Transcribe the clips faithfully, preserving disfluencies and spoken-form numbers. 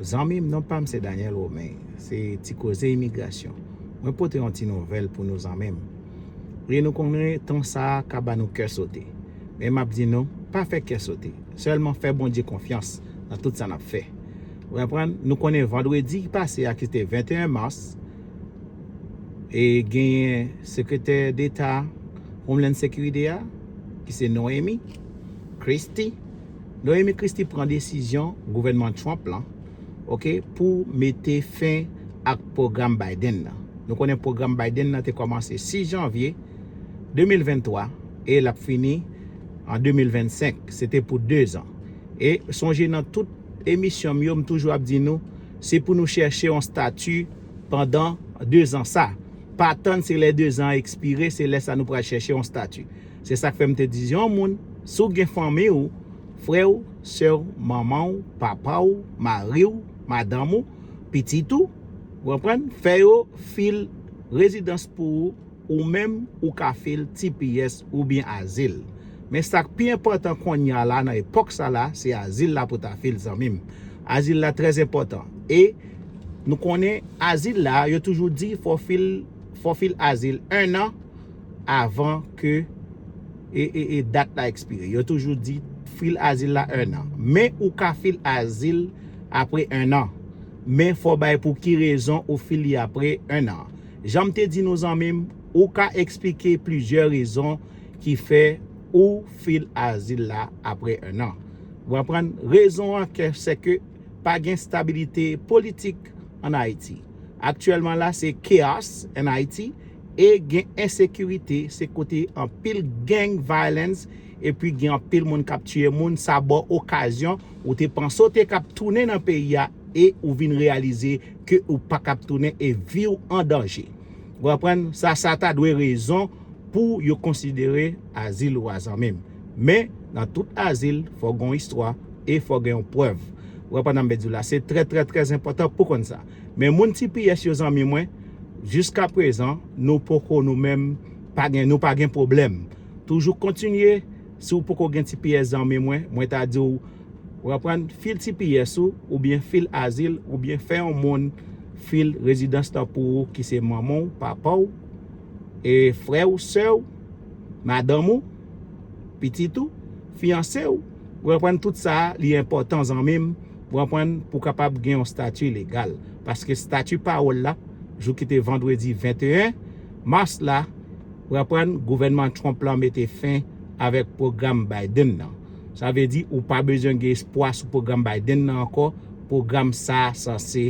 Zanmi m, non pa m se Daniel Romain, se Ti Koze Imigrasyon. Mwen pote yon ti nouvèl pou nou, zanmi m. E nou konnen tan sa a ka ba nou kè sote. Men m ap di nou, pa fè kè sote. Sèlman fè Bondye konfyans nan tout sa n ap fè. Ou konprann? Nou konnen vandredi ki pase a, ki te venteyen mas, e genyen sekretè deta Homeland Security a, ki se Noémie Christie. Noémie Christie pran desizyon gouvènman Trump lan, oke, pou mete fen ak pwogram Biden nan. Nou konnen pwogram Biden nan te kòmanse sis janvye de mil venntwa e l ap fini an de mil vennsenk. Se te pou dezan. E sonje, nan tout emisyon m yo, m toujou ap di nou, se pou nou chèche yon stati pandan dezan sa. Pa tann se lè dezan an ekspire, se lè sa nou pral chèche yon stati. Se sa k fè m te di yon moun, si w gen fanmi w, frè w, sè w, manman w, papa w, mari w, madanm ou, pitit ou, ou konprann, fè yo fil rezidans pou ou, ou menm ou ka fil T P S oubyen azil. Men sa k pi enpòtan kounye a la, nan epòk sa la, se azil la pou ta fil, zanmi m. Azil la trè enpòtan. E nou konnen azil la, yo toujou di fò fil, fò fil azil en an avan ke e, e, e dat la ekspire. Yo toujou di fil azil la en an. Men ou ka fil azil apre en an. Men fò bay pou ki rezon ou fil li apre en an. Jan m te di nou, zanmi m, ou ka eksplike plizyè rezon ki fè ou fil azil la apre en an. Ou konprann? Rezon an ke, se ke pa gen stabilite politik an Ayiti. Aktyèlman la, se chaos an Ayiti e gen ensekirite, se kote anpil gang violence, epi gen anpil moun k ap tiye moun, sa ba w okazyon, ou te panse w te k ap tounen nan peyi a e ou vin reyalize ke ou pa k ap tounen e vi w an danje. Ou konprann? Sa, sa ta dwe rezon pou yo konsidere azil ou a, zanmi m. Men, nan tout azil, fò gen yon istwa e fò gen yon prèv. Ou konprann sa m vle di w la? Se trè, trè, trè enpòtan pou konn sa. Men moun T P S yo, zanmi mwen, jiska prezan, nou poko, nou menm, pa gen, nou pa gen pwoblèm. Toujou kontinye, si w poko gen T P S, zanmi mwen, mwen ta di w, ou konprann, fil T P S ou, oubyen fil azil, oubyen fè yon moun fil rezidans lan pou ou, ki se manman w, papa w, e frè w, sè w, madanm ou, pitit ou, fiyanse w. Ou konprann, tout sa a, li enpòtan, zanmi m, ou konprann, pou w kapab gen yon stati legal. Paske stati pawòl la, jou ki te vandredi venteyen mas la, ou konprann, gouvènman Trump lan mete fen avèk pwogram Biden nan. Sa vle di ou pa bezwen gen espwa sou pwogram Biden nan ankò, pwogram sa a sanse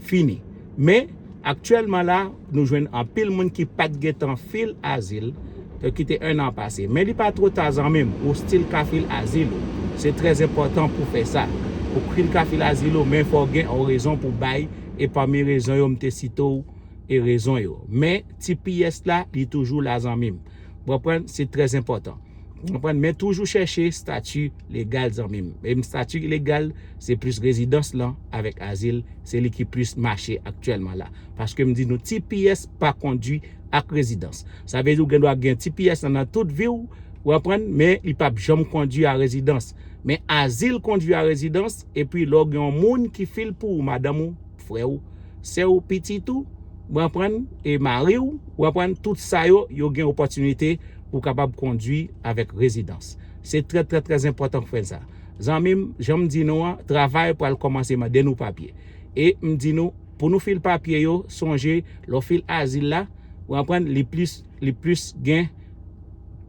fini. Men, aktyèlman la, nou jwenn anpil moun ki pa t gentan fil azil, yo kite en an pase. Men li pa twò ta, zanmi m, ou still ka fil azil ou. Se trè enpòtan pou fè sa. Ou still ka fil azil ou, men fò w gen yon rezon pou bay, e pami rezon yo, m te site w, e rezon yo. Men T P S la, li toujou la, zanmi m. Ou konprann? Se trè enpòtan. Ou konprann? Men toujou chèche stati legal, zanmi m. E stati legal, se plis rezidans lan avèk azil, se li ki plis mache aktyèlman la. Paske m di nou, T P S pa kondui ak rezidans. Sa vle di ou gen dwa gen T P S lan nan tout vi w, ou konprann, men li p ap janm kondui a rezidans. Men azil kondui a rezidans, epi lè w gen yon moun ki fil pou ou, madanm ou, frè w, sè w, pitit ou, ou konprann, e mari w, ou konprann, tout sa yo, yo gen opòtinite pou kapab kondui avèk rezidans. Se trè, trè, trè enpòtan pou fè sa. Zanmi m, jan m di nou an, travay pral kòmanse mande nou papye. E m di nou, pou nou fil papye yo, sonje, lè w fil azil la, ou konprann, li plis, li plis gen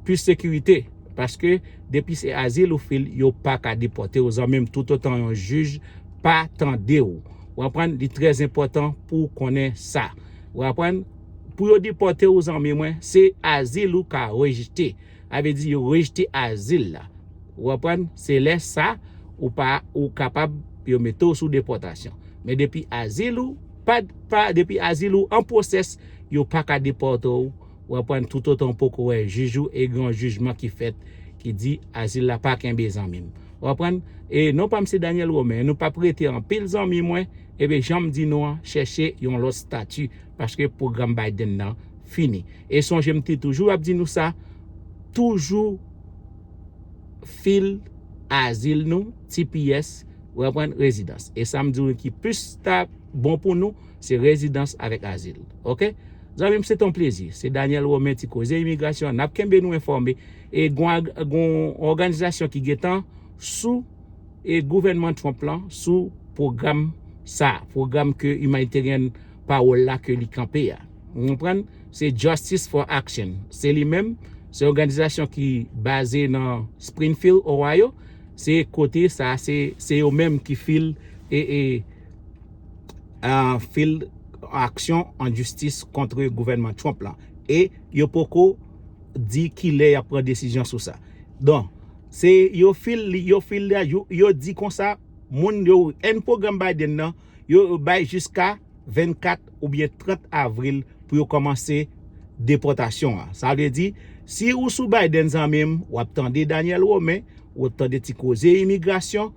plis sekirite. Paske depi se azil ou fil, yo pa ka depòte w, zanmi m, toutotan yon jij pa tande w. Ou konprann, li trè enpòtan pou w konnen sa. Ou konprann, pou yo depòte w, zanmi mwen, se azil ou ka rejte. Sa vle di yo rejte azil la. Ou konprann, se lè sa ou pa, ou kapab, yo mete w sou depòtasyon. Men depi azil ou pa, pa, depi azil ou an pwosès, yo pa ka depòte w. Ou konprann, toutotan w poko wè jij ou e gen yon jijman ki fèt ki di azil la pa kenbe, zanmi m. Ou konprann? E non pa m se Daniel Romain, nou p ap rete anpil, zanmi mwen. Ebyen, jan m di nou an, chèche yon lòt stati, paske pwogram Biden nan fini. E sonje, m te toujou ap di nou sa, toujou fil azil nou, T P S, Pou yo pran rezidans. E sa m di w ki plis ta bon pou nou, se rezidans avèk azil. Oke? Zanmi m, se ton plezi. Se Daniel Romain, Ti Koze Imigrasyon. N ap kenbe nou enfòme. E gon ag- gon òganizasyon ki gentan sou e gouvènman Trump lan sou pwogram sa, pwogram ke Humanitarian Parole la ke li kanpe a. Ou konprann? Se Justice for Action. Se li menm, se òganizasyon ki baze nan Springfield, Ohio. Se kote sa, se se yo menm ki fil e e a, fil aksyon an jistis kont gouvènman Trump lan. E yo poko di kilè y ap pran desizyon sou sa. Donk, se yo fil yo fil yo, yo di konsa, moun yo, èn pwogram Biden nan, yo bay jiska vennkat oubyen trant avril pou yo kòmanse depòtasyon an. Sa vle di, si ou sou Biden, zanmi m, w ap tande Daniel Romain, w ap tande Ti Koze Imigrasyon,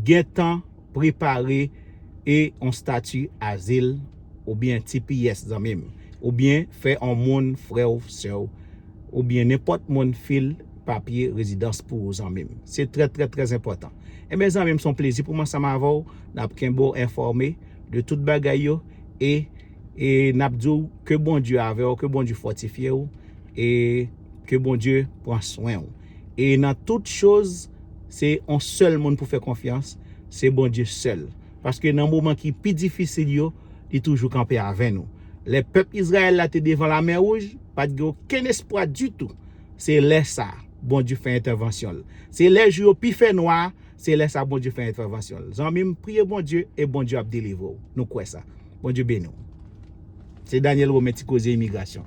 gentan prepare e on stati azil oubyen T P S, zanmi m, oubyen fè on moun, frè w, sè w, oubyen nenpòt moun fil papye rezidans pou ou, zanmi m. Se trè, trè, trè enpòtan. Enben, zanmi m, se on plezi pou m ansanm avè w. N ap kenbe w enfòme de tout bagay yo e, e n ap di w ke Bondye avè w, ke Bondye fòtifye w e ke Bondye pran swen w. E nan tout choz, se on sèl moun pou fè konfyans, se Bondye sèl. Paske nan moman ki pi difisil yo, li toujou kanpe avè nou. Lè pèp Izrayèl la te devan Lamè Wouj, pa t gen okenn espwa ditou. Se lè sa, Bondye fè entèvansyon l. Se lè jou yo pi fè nwa, se lè sa Bondye fè entèvansyon l. Zanmi m, priye Bondye e Bondye ap delivre w. Nou kwè sa. Bondye beni w. Se Daniel Romain, Ti Koze Imigrasyon.